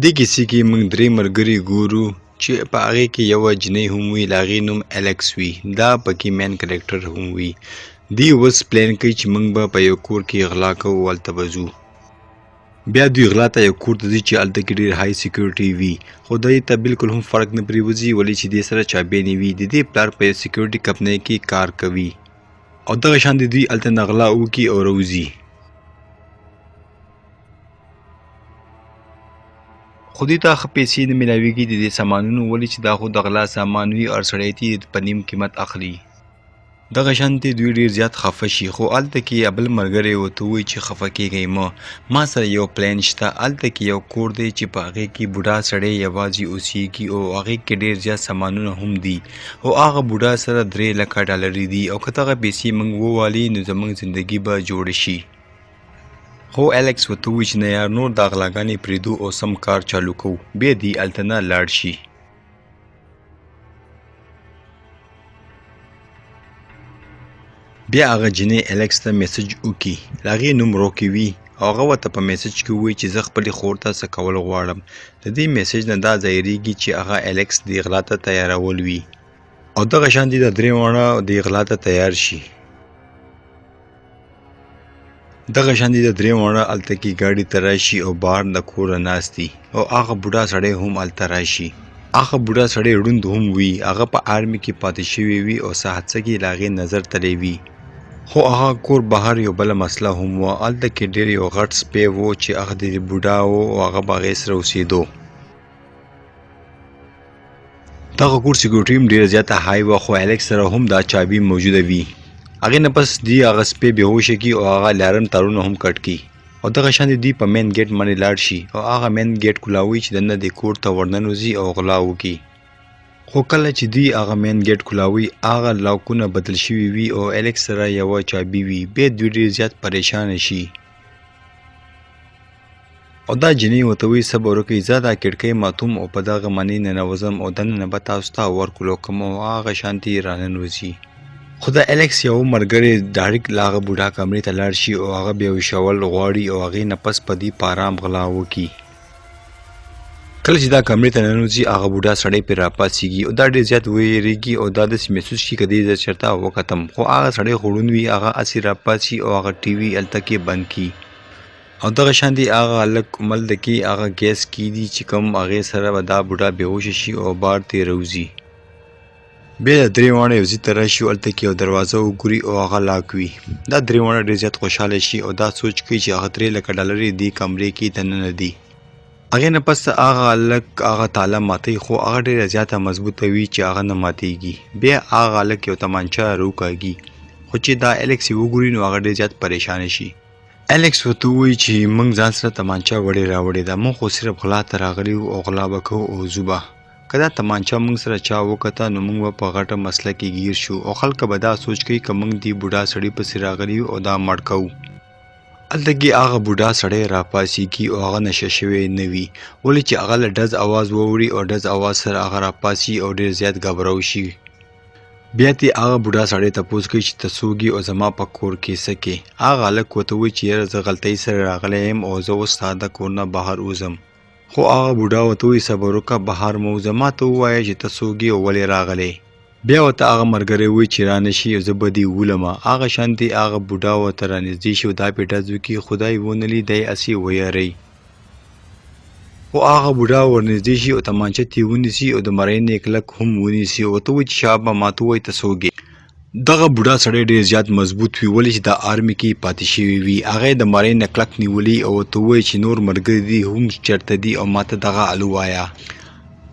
دې کیسې کې موږ درې ملګري ګورو چې په هغې کې یوه جینۍ هم وي، له هغې نوم الکس وي، دا پکې مین کرکټر هم وي. دوی اوس پلان کوي چې موږ به په یو کور کې غلا کوو، هلته به ځو. بیا دوی غلا ته یو کور ته ځي چې هلته کې ډېر های سکیورټي وي، خو دوی ته بالکل هم فرق نه پرېوځي، ولې چې دې سره چابۍ نه وي. د دې پلار په یو سکیورټي کمپنۍ کې کار کوي او دغه شان د دوی هلته نه غلا وکړي او راوځي. خو دوی ته ښه پیسې نه میلاویږي د دې سامانونو، ولې چې دا خو د غلا سامان وي، هر سړی ترې په نیم قیمت اخلي. دغه شانتې دوی ډیر زیات خفه شي، خو هلته کې بل ملګری ورته ووایي چې خفه کیږئ مه، ما سره یو پلان شته. هلته کې یو کور دی چې په هغې کې بوډا سړی یوازې اوسیږي او هغې کې ډیر زیات سامانونه هم دي، او هغه بوډا سره 3 لکه ډالرې دي، او که دغه پیسې موږ ووالي نو زموږ زندګي به جوړه شي. خو الکس ورته ووایي چې نه یار، نور دا غلاګانې پرېږدو او سم کار چالو کوو. بیا دی هلته نه لاړ شي. بیا هغه جینۍ الکس ته میسج وکړي، له هغې نوم روکي وي، او هغه ورته په میسج کې ووایي چې زه خپلې خور ته څه کول غواړم. د دې میسج نه دا ظاهریږي چې هغه الکس دې غلا ته تیارول وي، او دغه شان دي دا درې واړه دې غلا ته تیار شي. دغه شان دي د درې واړه هلته کې ګاډي ته راشي او بهر د کوره ناست دي، او هغه بوډا سړی هم هلته راشي. هغه بوډا سړی ړوند هم وي، هغه په آرمي کې پاتې شوی وي او څه حادثه کې له هغې نظر تللی وي. خو هغه کور بهر یو بله مسله هم وه، هلته کې ډېر یو غټ سپی و چې هغه د بوډا و او هغه به هغې سره اوسېدو. دغه کور سکیورټي هم ډیره زیاته های وه، خو الکس سره هم دا چابي موجوده وي. هغې نه پس دی هغه سپی بېهوشه کړي او هغه الارم تارونه هم کټ کړي، او دغه شان دوی په مین ګیټ باندې لاړ شي او هغه مین ګیټ کولاوي چې دننه د کور ته ورننوځي او غلا وکړي. خو کله چې دوی هغه مین ګیټ کولاوي، هغه لاکونه بدل شوي وي او الکس سره یوه چابي وي. بیا دوی ډیر زیات پریشانه شي او دا جینۍ ورته وایي صبر وکړئ، زه دا کړکۍ ماتوم او په دغه منې ننوځم او دننه به تاسو ته ورکولو کوم، او هغه شانتې راننوځي. خو د الکس یو ملګری ډایرک له هغه بوډا کمرې ته لاړ شي او هغه بیا ویشول غواړي او هغې نه پس په دې په آرام غلا وکړي. کله چې دا کمرې ته ننوځي، هغه بوډا سړی پرې راپاڅېږي او دا ډېر زیات ویرېږي او دا داسې محسوس شي که دې زه چېرته وکتم. خو هغه سړی خو ړوند وي، هغه هسې راپاڅي او هغه ټي وي هلته کې بند کړي، او دغه شان دی هغه هلک هملته کې هغه ګیس کیدي چې کوم هغې سره به دا بوډا بېهوشه شي او بار ترې راوځي. بیا دا درې واړه یو ځای ته راشي او هلته کې یو دروازه وګوري او هغه لاک وي. دا درې واړه ډېر زیات خوشحاله شي او دا سوچ کوي چې هغه 3 لکه ډالرې دې کمرې کې دننه دي. هغې نه پس هغه هلک هغه تاله ماتوي، خو هغه ډېره زیاته مضبوطه وي چې هغه نه ماتېږي. بیا هغه هلک یو تمانچه راوکاږي، خو چې دا الکس یې وګوري نو هغه ډېر زیات پریشانه شي. الکس ورته ووایي چې موږ ځان سره تمانچه وړې راوړې ده، موږ خو صرف غلا ته راغلي یو او غلا به کوو او ځو به. که دا تمانچه موږ سره چا وکته نو موږ به په غټه مسله کې ګیر شو او خلک به دا سوچ کوي که موږ دې بوډا سړي پسې راغلي یو او دا مړ کوو. هلته کې هغه بوډا سړی راپاڅېږي او هغه نشه شوی نه وي، ولې چې هغه له ډز اواز واوري او ډز اواز سره هغه راپاڅي او ډېر زیات ګبراو شي. بیا ترې هغه بوډا سړی تپوس کوي چې ته څوک یې او زما په کور کې څه کې؟ هغه هلک ورته وایي چې یاره زه غلطۍ سره راغلی یم او زه اوس ستا د کور نه بهر وځم. خو هغه بوډا ورته وایي صبر وکړه، بهر مه وځه، ما ته ووایه چې ته څوک یې او ولې راغلی؟ بیا ورته هغه ملګری وایي چې رانه شي او زه به دې ولمه. هغه شانتې هغه بوډا ورته رانږدې شي او دا پرې ډز وکړي، خدای ونه لي دی هسې ویروي. خو هغه بوډا ورنږدې شي او تمانچه ترې ونیسي او د مرۍ نه یې کلک هم ونیسي او ورته ووایي چې شابه ماته ووایه ته څوک یې؟ دغه بوډا سړی ډېر زیات مضبوط وي، ولې چې دا آرمي کې پاتې شوی وي. هغه یې د مرۍ نه کلک نیولی او ورته ووایي چې نور ملګري دې هم چېرته دي او ماته دغه حال ووایه.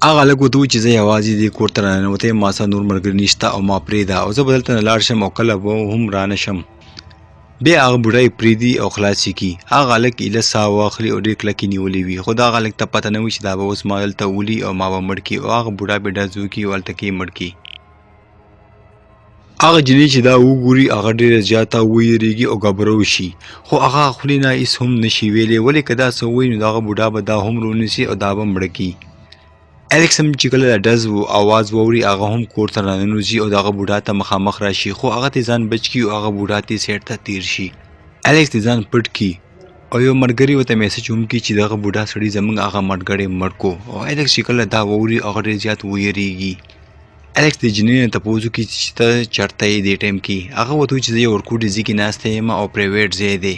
هغه هلک ورته ووایي چې زه یوازې دې کور ته راننوتی یم، ما سره نور ملګري نشته او ما پرېږده او زه به دلته نه لاړ شم او کله به هم رانه شم. بیا هغه بوډا یې پرېږدي او خلاص یې کړي. هغه هلک ایله ساه واخلي او ډېر کلک یې نیولی وي، خو دغه هلک ته پته نه وي چې دا به اوس ما دلته ولي او ما به مړ کړي او هغه بوډا پرې ډز وکړي او هلته کې یې مړ کړي. هغه جینۍ چې دا وګوري هغه ډېره زیاته ویریږي او ګبرو شي، خو هغه خولې نه هیڅ هم نشي ویلی، ولې که دا څه ووایي نو دغه بوډا به دا هم رونیسي او دا به مړه کړي. الکس هم چې کله د ډز اواز واوري هغه هم کور ته راننوځي او دغه بوډا ته مخامخ راشي، خو هغه ته ځان بچ کړي او هغه بوډا ته سیټ ته تیر شي. الکس ته ځان پټ کړي او یو ملګري ورته میسج هم کړي چې دغه بوډا سړي زمونږ هغه ملګری مړ کو. او الکس چې کله دا واوري هغه ډېر زیات ویریږي. الکس د جینۍ نه تپوس وکړي چې ته چېرته یې دې ټایم کې؟ هغه ورته ووایي چې زه یو ورکوټي ځای کې ناسته یم او پرایویټ ځای دی.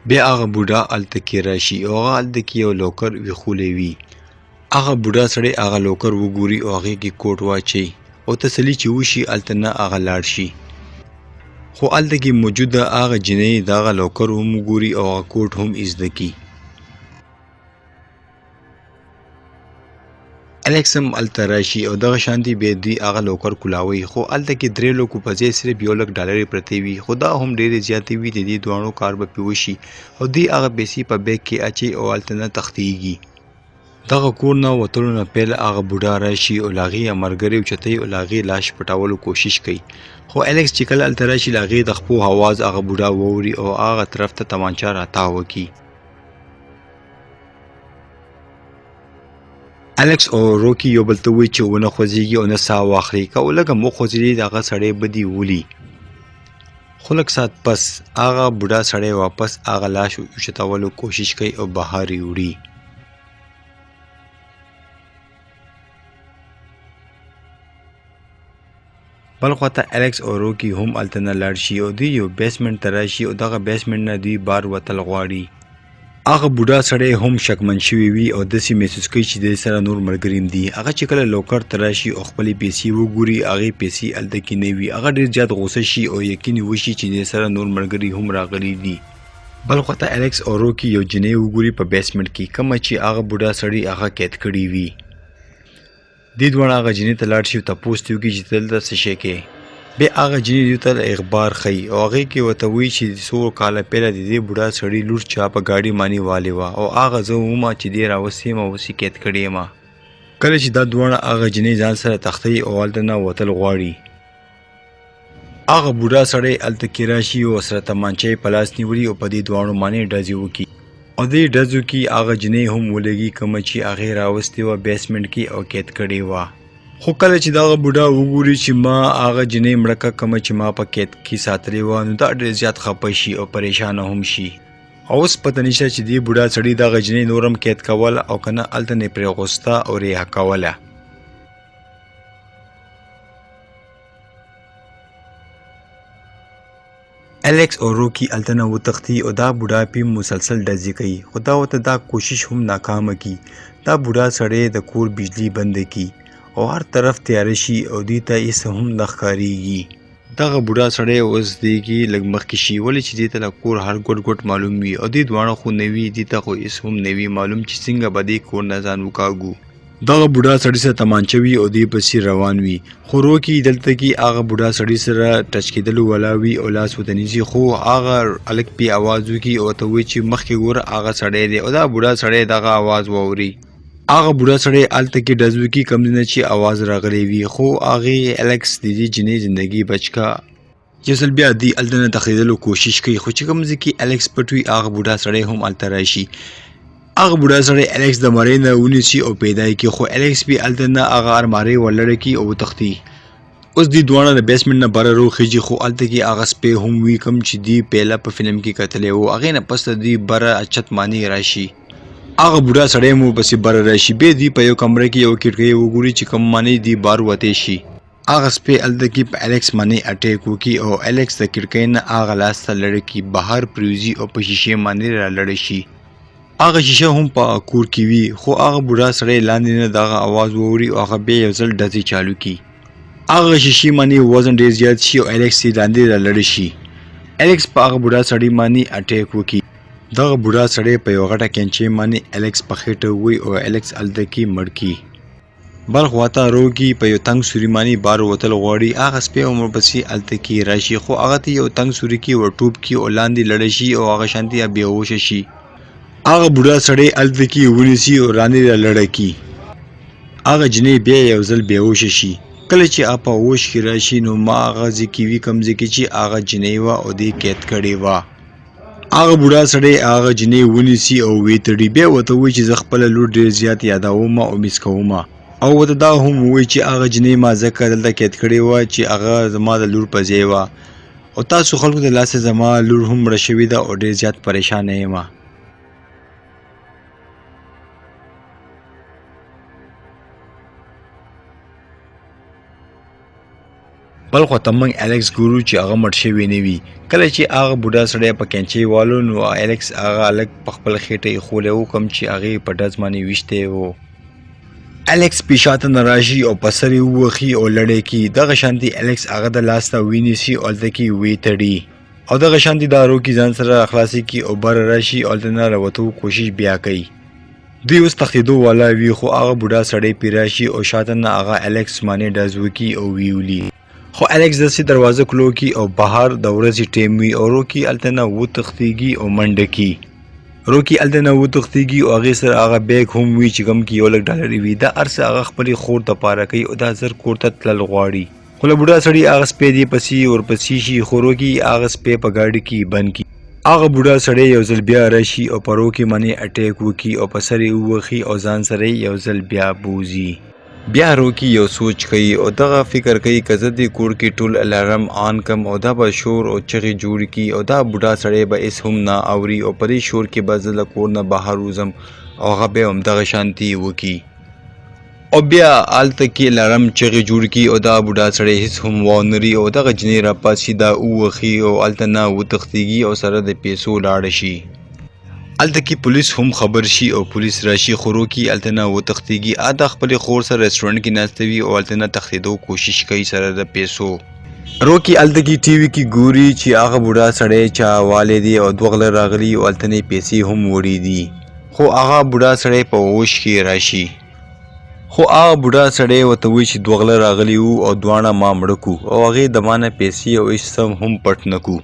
بیا هغه بوډا هلته کې راشي او هغه هلته کې یو لوکر ویښولی وي. هغه بوډا سړی هغه لوکر وګوري او هغې کې کوټ واچوي او تسلي چې وشي هلته نه هغه لاړ شي. خو هلته کې موجوده هغه جینۍ دغه لوکر هم وګوري او هغه کوټ هم ایزده کړي. الکس هم هلته راشي او دغه شانتي بیا دوی هغه لوکر کولاوي، خو هلته کې 3 لکو په ځای صرف 1 لک ډالرې پرتې وي، خو دا هم ډېرې زیاتې وي. د دې دواړو کار به پې وشي او دوی هغه پیسې په بیګ کې اچوي او هلته نه تښتیږي. دغه کور نه وتلو نه پیل هغه بوډا راشي او له هغې ملګری اوچتوي او له هغې لاش پټولو کوشش کوي، خو الکس چې کله هلته راشي له هغې د خپو اواز هغه بوډا واوري او هغه طرف ته تمانچه راتاوه کړي. الکس او روکي یو بل ته وایي چې ونه خوځېږي او نه ساه واخلي، که ولږ هم وخوځېدې د هغه سړی به دې ولي. خو لږ ساعت پس هغه بوډا سړی واپس هغه لاش اوچتولو کوشش کوي او بهر یې وړي. بل خوا ته الکس او روکي هم هلته نه لاړ شي او دوی یو بیسمنټ ته راشي او دغه بیسمنټ نه دوی بار وتل غواړي. هغه بوډا سړی هم شکمن شوی وي او داسې محسوس کوي چې د سره نور ملګري هم دي. هغه چې کله لوکر ته راشي او خپلې پیسې وګوري هغې پیسې هلته کې نه وي. هغه ډېر زیات غوسه شي او یقین یې وشي چې د سره نور ملګري هم راغلي دي. بل خوا ته الکس او روکي یو جینۍ وګوري په بیسمنټ کې کومه چې هغه بوډا سړي هغه قید کړي وي. دې دواړه هغه جینۍ ته لاړ شي او تپوس ترې وکړي چې ته دلته څه شی کوې. بیا هغه جینۍ دوی ته اخبار ښیي او هغې کې ورته وایي چې څو کاله پهله د دې بوډا سړي لور چا په ګاډي باندې والې وه او هغه زه وم چې دې راوستې یم او اوس یې قید کړې یم. کله چې دا دواړه هغه جینۍ ځان سره تښتوي او هلته نه وتل غواړي، هغه بوډا سړی هلته کې راشي او سره تمانچه یې په لاس نیولي او په دې دواړو باندې ډزې وکړي او دې ډزو کې هغه جینۍ هم ولګي کومه چې هغې راوستې وه بیسمنټ کې او قید کړې وه. خو کله چې دغه بوډا وګوري چې ما هغه جینۍ مړه کړه کومه چې ما په قید کې ساتلې وه، نو دا ډېر زیات خپه شي او پریشانه هم شي. او اوس پته نشته چې دې بوډا سړي دغه جینۍ نور هم قید کوله او که نه هلته نه یې پرې غوسته او ریحه کوله. الکس او روکي هلته نه وتښتي او دا بوډا پی مسلسل ډزې کوي، خو دا ورته دا کوشش هم ناکامه کی. دا بوډا سړی د کور بجلی بنده کی او هر طرف تیاره شي او دوی ته هیڅ هم نه ښکاریږي. دغه بوډا سړی اوس دی کې لږ مخکې شي، ولې چې دې ته له کور هر ګوټ ګوټ معلوم وي او دې دواړه خو نه وي، دې ته خو هیڅ هم نه وي معلوم چې څنګه به دې کور نه ځان وکاږو. دغه بوډا سړي سره تمانچه وي او دی پسې روان وي، خو روکي دلته کې هغه بوډا سړي سره ټچ کېدلو ولا وي او لاس ورته نیسي، خو هغه هلک پې اواز وکړي او ورته وایي چې مخکې ګوره هغه سړی دی او دا بوډا سړی دغه اواز واوري. هغه بوډا سړی هلته کې ډز وکړي کوم ځای نه چې اواز راغلی وي، خو هغې الکس د دې جینۍ زندګي بچ کا. یو ځل بیا دی هلته نه تښتېدلو کوشش کوي، خو چې کوم ځای کې الکس پټ وي هغه بوډا سړی هم هلته راشي. هغه بوډا سړی الکس د مرۍ نه ونیسي او پیدا یې کړي، خو الکس بیا هلته نه هغه ارمارۍ ورلړه کړي او وتښتي. اوس دوی دواړه د بیسمنټ نه بره روخیږي، خو هلته کې هغه سپی هم وي کوم چې دوی پهله په فلم کې کتلی و. هغې نه پس دوی بره چت باندې راشي، هغه بوډا سړی مو پسې بره راشي. بیا دوی په یو کمره کې یو کړکۍ وګوري چې کوم باندې دوی بار وتی شي. هغه سپی هلته کې په الکس باندې اټیک وکړي او الکس د کړکۍ نه هغه لاس ته لړه کړي، بهر پریوځي او په شیشې باندې رالړه شي. هغه شیشه هم په کور کې وي، خو هغه بوډا سړی لاندې نه دغه اواز واوري او هغه بیا یو ځل ډزې چالو کړي. هغه شیشې باندې وزن ډېر زیات شي او الکس یې لاندې رالړه شي. الکس په هغه بوډا سړي باندې اټیک وکړي. دغه بوډا سړی په یو غټه کینچې باندې الکس په خېټه ووهي او الکس هلته کې مړ کړي. بل خواته روګي په یو تنګ سوري باندې بار وتل غواړي، هغه سپی هم ورپسې هلته کې راشي، خو هغه ته یو تنګ سوري کې ورټوپ کړي او لاندې لړه شي او هغه شانتي بې هوښه شي. هغه بوډا سړی هلته کې ونیسي او لاندې رالړه کړي. هغه جینۍ بیا یو ځل بې هوښه شي. کله چې هغه په هوښ کې راشي نو ما هغه ځای کې وي کوم ځای کې چې هغه جینۍ وه او دې قید کړې وه. هغه بوډا سړی هغه جینۍ ونیسي او ویې تړي، بیا ورته وایي چې زه خپله لور ډېر زیات یادوم او مس کوم، او ورته دا هم ووایي چې هغه جینۍ ما ځکه دلته قید کړې وه چې هغه زما د لور په ځای وه. او تاسو خلکو د لاسه زما لور هم مړه شوې ده او ډېر زیات پریشانه یم. بل خوا ته موږ الیکس ګورو چې هغه مړ شوی نه وي. کله چې هغه بوډا سړی په کینچۍ والو نو الیکس هغه هلک په خپل خېټه ایښولی و کوم چې هغې په ډز باندې ویشتی و. الیکس پې شاته نه راشي او په سر یې ووهي او لړی کړي. دغه شانتې الیکس هغه د لاس ته وینیسي او هلته کې ویې تړي او دغه شانتې دا روکي ځان سره راخلاصې کړي او بره راشي او هلته نه راوتو کوشش بیا کوي. دوی اوس تښتېدو والا وي خو هغه بوډا سړی پرې راشي او شاته نه هغه الیکس باندې ډز وکړي او ویولي. خو الیکس داسې دروازه کلو کړي او بهر د ورځې ټیم وي او روکي هلته نه وتښتېږي او منډه کړي. روکي هلته نه وتښتېږي او هغې سره هغه بیګ هم وي چې کوم کې یو لک ډالر وي. دا هر څه هغه خپلې خور دپاره کوي او دا زر کور ته تلل غواړي. خو له بوډا سړي هغه سپی دې پسې ورپسې شي خو روکي هغه سپی په ګاډي کې بند کړي. هغه بوډا سړی یو ځل بیا راشي او په روکي باندې اټیک وکړي او په سر یې ووهي او ځان سره یې یو ځل بیا بوځي. بیا روکي یو سوچ کوي او دغه فکر کوي که زه دې کور کې ټول الارم آن کم او دا به شور او چغې جوړې کړي او دا بوډا سړی به هېڅ هم نه اوري او په دې شور کې به زه له کور نه بهر وځم او هغه به هم دغه شانتې وکړي. او بیا هلته کې لړم چغې جوړ کړي او دا بوډا سړی هیڅ هم وانري او دغه جنۍ راپاڅي دا ووهي او هلته نه وتښتیږي او سره د پیسو لاړه شي. هلته کې پولیس هم خبر شي او پولیس راشي خو روکي هلته نه وتښتیږي. هغه د خپلې خور سره رسټورانټ کې ناسته وي او هلته نه تښتیدو کوشش کوي سره د پیسو. روکي هلته کې ټي وي کې ګوري چې هغه بوډا سړی چا والی دی او دوه غله راغلي او هلته نه یې پیسې هم وړي دي خو هغه بوډا سړی په هوش کې راشي. خو هغه بوډا سړی ورته وایي چې دوه غله راغلي وو او دواړه ما مړه کو او هغې د ما نه پیسې او هېڅ څه هم پټ نه کو.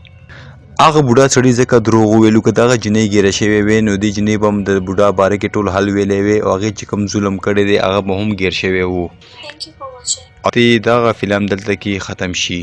هغه بوډا سړي ځکه دروغ وویلو که دغه جینۍ ګیره شوې وی نو دې جینۍ به هم د بوډا باره کې ټول حل ویلی وی او هغې چې کوم ظلم کړی دی هغه به هم ګیر شوی وو. Thank you for watching. او دغه فلم دلته کې ختم شي.